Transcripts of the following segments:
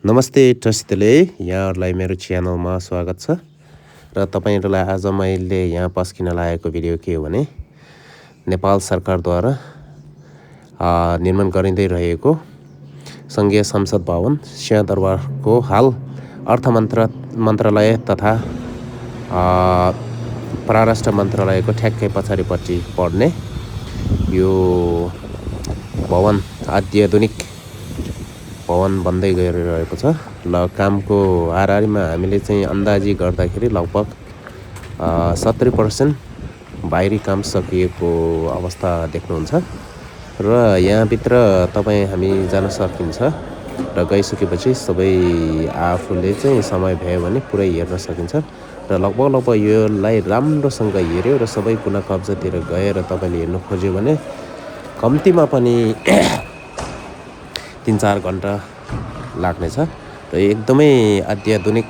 नमस्ते टसितले यहाँहरूलाई मेरो च्यानलमा स्वागत छ र तपाईहरुलाई आज मैले यहाँ पस्किन लागेको भिडियो के हो भने नेपाल सरकारद्वारा निर्माण गरिँदै रहेको संघीय संसद भवन सिंहदरबारको हाल अर्थ मन्त्रालय तथा परराष्ट्र मन्त्रालयको ठ्याक्कै पछाडिपट्टि पर्ने यो भवन अत्याधुनिक भवन बन्दै गइरहेको छ। ल कामको हाराहारीमा हामीले चाहिँ अन्दाजी गर्दाखेरि लगभग 70% बाहिरी काम सकिएको अवस्था देख्नुहुन्छ र यहाँभित्र हामी जान सकिन्छ र गइसकेपछि सबै आफूले चाहिँ समय भ्यायो भने पुरै हेर्न सकिन्छ र लगभग यसलाई राम्रोसँग हेर्यो र सबै कुना कब्जातिर गएर तपाईले हेर्न खोज्यो भने कम्तीमा पनि 3-4 घण्टा लाग्नेछ र एकदमै अत्याधुनिक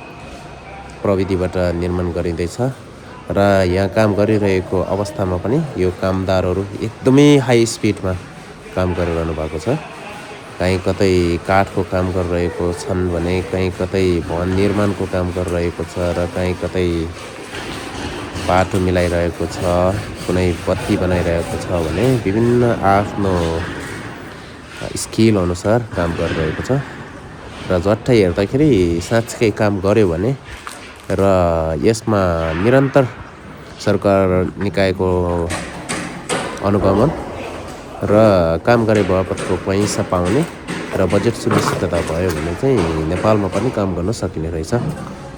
प्रविधिबाट निर्माण गरिँदैछ र यहाँ काम गरिरहेको अवस्थामा पनि यो कामदारहरू एकदमै हाई स्पिडमा काम गरिरहनु भएको छ। कहीँ कतै काठको काम गरिरहेको छन् भने कहीँ कतै भवन निर्माणको काम गरिरहेको छ र कहीँ कतै बाटो मिलाइरहेको छ, कुनै बत्ती बनाइरहेको छ भने विभिन्न आफ्नो स्किल अनुसार काम गरिरहेको छ र झट्टै हेर्दाखेरि साँच्चै काम गर्यो भने र यसमा निरन्तर सरकार निकायको अनुगमन र काम गरे बापतको पैसा पाउने र बजेट सुनिश्चितता भयो भने चाहिँ नेपालमा पनि काम गर्न सकिने रहेछ।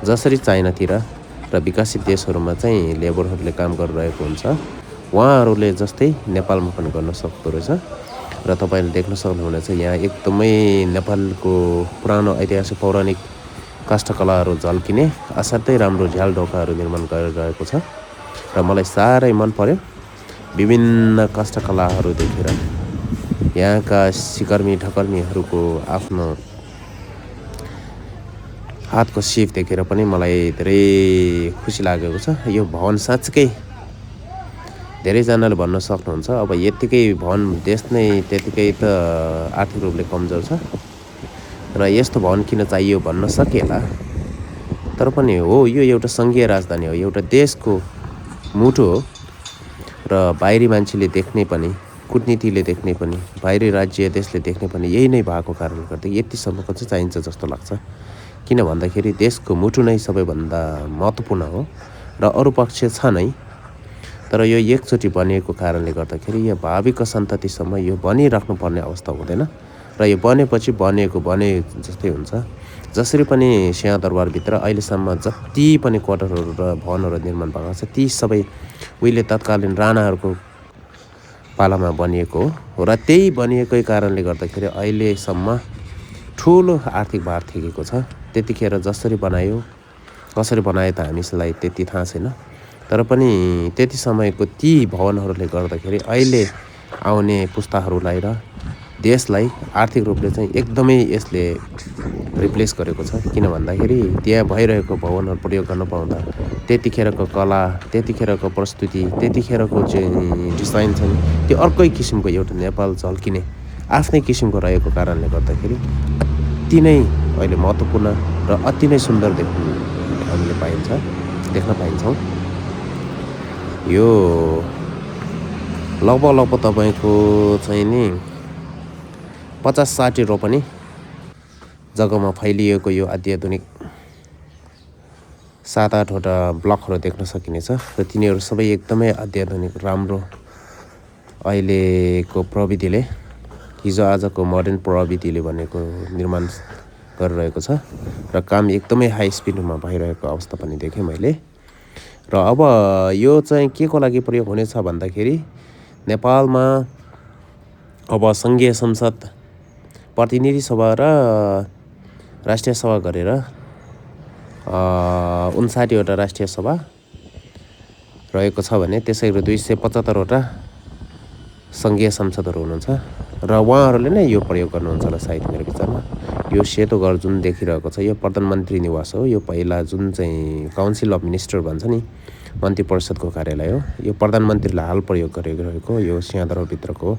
जसरी चाइनातिर र विकसित देशहरूमा चाहिँ लेबरहरूले काम गरिरहेको हुन्छ उहाँहरूले जस्तै नेपालमा पनि गर्न सक्दो रहेछ र तपाईले देख्न सक्नुहुनेछ यहाँ एकदमै नेपालको पुरानो ऐतिहासिक पौराणिक काष्ठकलाहरू झल्किने असाध्यै राम्रो झ्याल ढोकाहरू निर्माण गरिरहेको छ र मलाई साह्रै मन पर्यो। विभिन्न काष्ठकलाहरू देखेर यहाँका सिकर्मी ढकर्मीहरूको आफ्नो हातको सिप देखेर पनि मलाई धेरै खुसी लागेको छ। यो भवन साँच्चै धेरैजनाले भन्न सक्नुहुन्छ अब यतिकै भवन देश नै त्यतिकै त आर्थिक रूपले कमजोर छ र यस्तो भवन किन चाहियो भन्न सकिएला, तर पनि हो यो एउटा संघीय राजधानी हो, एउटा देशको मुटु हो र बाहिरी मान्छेले देख्ने पनि, कूटनीतिले देख्ने पनि, बाहिरी राज्य देशले देख्ने पनि यही नै भएको कारणले गर्दा यतिसम्मको चाहिँ चाहिन्छ जस्तो लाग्छ। किन भन्दाखेरि देशको मुटु नै सबैभन्दा महत्त्वपूर्ण हो र अरू पक्ष छ नै, तर यो एकचोटि बनिएको कारणले गर्दाखेरि यो भावीको सन्ततिसम्म यो बनिराख्नुपर्ने अवस्था हुँदैन र यो बनेपछि बनिएको बने जस्तै हुन्छ। जसरी पनि सिंहदरबारभित्र अहिलेसम्म जति पनि क्वार्टरहरू र भवनहरू निर्माण भएको छ ती सबै उहिले तत्कालीन राणाहरूको पालामा बनिएको हो र त्यही बनिएकै कारणले गर्दाखेरि अहिलेसम्म ठुलो आर्थिक भार थेगेको छ। त्यतिखेर जसरी बनायो कसरी बनायो त हामीलाई त्यति थाहा छैन, तर पनि त्यति समयको ती भवनहरूले गर्दाखेरि अहिले आउने पुस्ताहरूलाई र देशलाई आर्थिक रूपले चाहिँ एकदमै यसले रिप्लेस गरेको छ। किन भन्दाखेरि त्यहाँ भइरहेको भवनहरू प्रयोग गर्न पाउँदा त्यतिखेरको कला, त्यतिखेरको प्रस्तुति, त्यतिखेरको चाहिँ डिजाइन छ नि त्यो अर्कै किसिमको एउटा नेपाल झल्किने आफ्नै किसिमको रहेको कारणले गर्दाखेरि अति नै अहिले महत्त्वपूर्ण र अति नै सुन्दर हामीले देख्न पाइन्छौँ। यो लगभग तपाईको चाहिँ नि 50-60 रोपनी जग्गामा फैलिएको यो अत्याधुनिक 7-8 वटा ब्लकहरू देख्न सकिनेछ र तिनीहरू सबै एकदमै अत्याधुनिक राम्रो अहिलेको प्रविधिले हिजो आजको मोडर्न प्रविधिले बनेको निर्माण गरिरहेको छ र काम एकदमै हाई स्पिडमा भइरहेको अवस्था पनि देखेँ मैले। र अब यो चाहिँ के को लागि प्रयोग हुनेछ भन्दाखेरि नेपालमा अब संघीय संसद, प्रतिनिधि सभा र राष्ट्रिय सभा गरेर 59 वटा राष्ट्रिय सभा रहेको छ भने त्यसै गरी 275 वटा संघीय संसदहरू हुनुहुन्छ र उहाँहरूले नै यो प्रयोग गर्नुहुन्छ होला सायद मेरो विचारमा। यो सेतो घर जुन देखिरहेको छ यो प्रधानमन्त्री निवास हो। यो पहिला जुन चाहिँ काउन्सिल अफ मिनिस्टर भन्छ नि मन्त्री परिषदको कार्यालय हो। यो प्रधानमन्त्रीले हाल प्रयोग गरिरहेको यो सिंहदरबारभित्रको